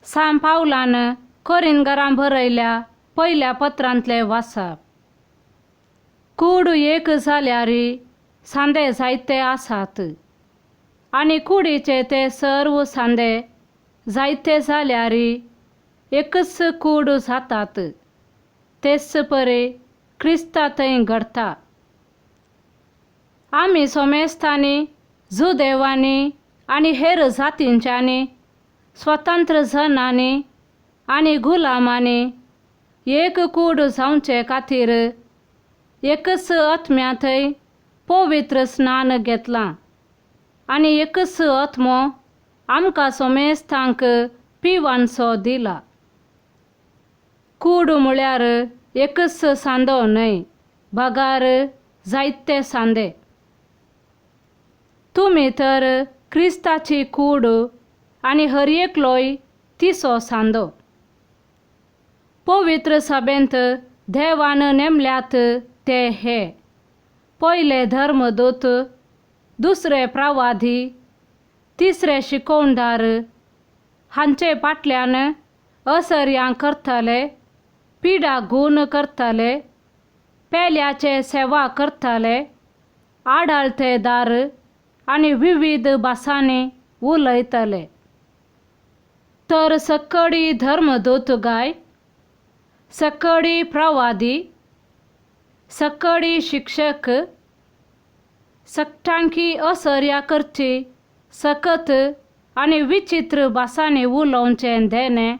सांत पावलान कोरिनगरां बरयल्या पयल्या पत्रांतलें वाचप. कूड एक जाल्यार सांदे जायते आसात आनी कुडीचे ते सर्व सांदे जायते जाल्यार एकच कूड जातात. तेच परी क्रिस्ता थंय घडटा. आमी सोमेस्तांनी, जुदेवांनी आनी हेर जातींच्यांनी, स्वतंत्र जनांनी आनी गुलामांनी एक कूड जावचे खातीर एकच आत्म्या थंय पवित्र स्नान घेतलां आनी एकच आत्मो आमकां सोमेस्तांक पिवानसो दिला. कूड म्हळ्यार एकच सांदो न्हय, बगार जायते सांदे. तुमी तर क्रिस्ताची कूड आनी हर एकलोय तिचो सांदो. पवित्र सभेंत देवान नेमल्यात ते हे पयले धर्मदूत, दुसरे प्रवादी, तिसरे शिकोवणदार, हांचे फाटल्यान असर्यां करतले, पिडा गूण करतले, पेल्याचे सेवा करतले, आडाळतेदार आनी विविध भासांनी उलयतले. तर सकडी धर्मदूत गाय, सकडी प्रवादी, सकडी शिक्षक, सगटांकी असर्या करची सकत आनी विचित्र भासांनी उलोवचें देणें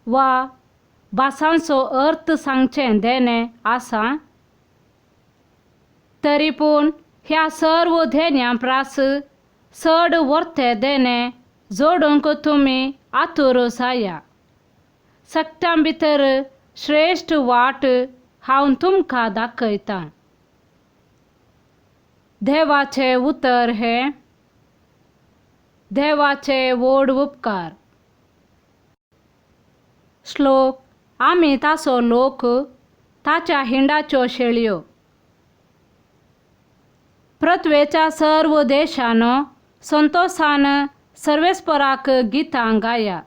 वा भासांचो अर्थ सांगचें देणें आसा. तरी पूण ह्या सर्व देण्यां प्रास चड वर्ते देणें जोडूंक तुमी आतुर जाया. सगटां भितर श्रेश्ठ वाट हांव तुमकां दाखयतां. देवाचें उतर हें देवाचे व्हड उपकार. श्लोक आमी ताचो लोक, ताच्या हिंडाच्यो शेळयो. पृथ्वेच्या सर्व देशानो संतोसान सर्वेस्पराक गितां गाया.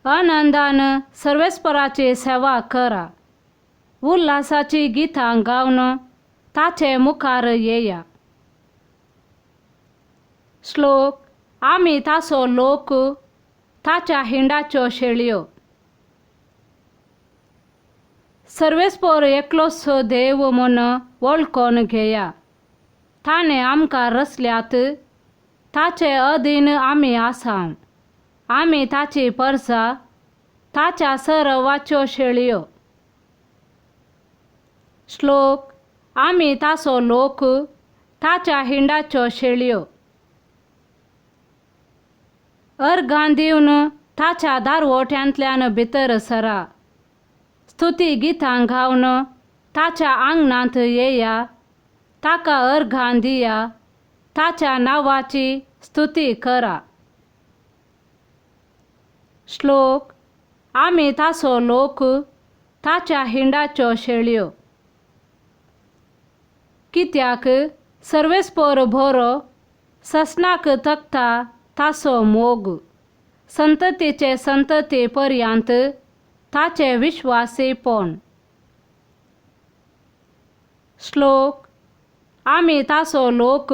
आनंदान सर्वेस्पराची सेवा करा. उल्हासाची गितां गावन ताचे मुखार येया. श्लोक आमी ताचो लोक, ताच्या हिंडाच्यो शेळयो. सर्वेस्पर एकलोच देव म्हूण वळखून घेया. ताणें आमकां रचल्यात, ताचे अधीन आमी आसा. आमी ताची परजा, ताच्या सरवाच्यो शेळयो. श्लोक आमी ताचो लोक, ताच्या हिंडाच्यो शेळयो. अर्घां दिवन ताच्या दारवट्यांतल्यान भितर सरा. स्तुती गितां गावन ताच्या आंगणांत येया. ताका अर्घां दिया, ताच्या नांवाची स्तुती करा. श्लोक आमी ताचो लोक, ताच्या हिंडाच्यो शेळयो. कित्याक सर्वेस्पर बरो, ससनाक तकता ताचो मोग, संततीचे संतती पर्यंत ताचे विश्वासीपण. श्लोक आमी ताचो लोक,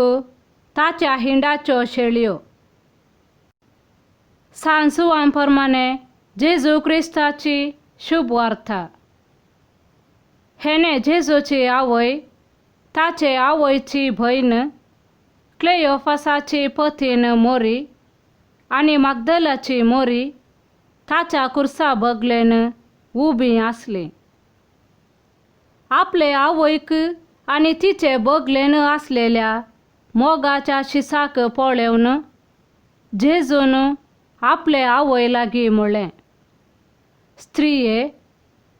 ताच्या हिंडाच्यो शेळयो. सांसुवां प्रमाणे जेजू क्रिस्ताची शुभवार्ता. हेणे जेजूची आवय, ताचे आवयची भयण, क्लेयोफासाची पतीन मोरी आनी मागदलाची मोरी ताच्या कुर्सा बगलेन उबी आसली. आपले आवयक आनी तिचे बगलेन आसलेल्या मोगाच्या शिसाक पळोवन जेजून आपले आवय लागीं म्हळें, स्त्रिये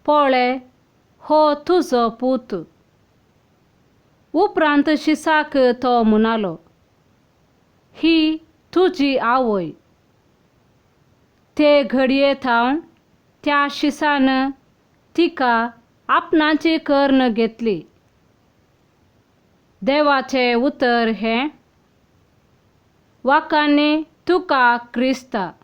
पळय हो तुजो पूत. उपरांत शिसाक तो म्हणालो, ही तुजी आवय. ते घडये थावन त्या शिसान तिका आपणाची कर्ण घेतली. देवाचें उतर हें वाकांनी तुका क्रिस्ता.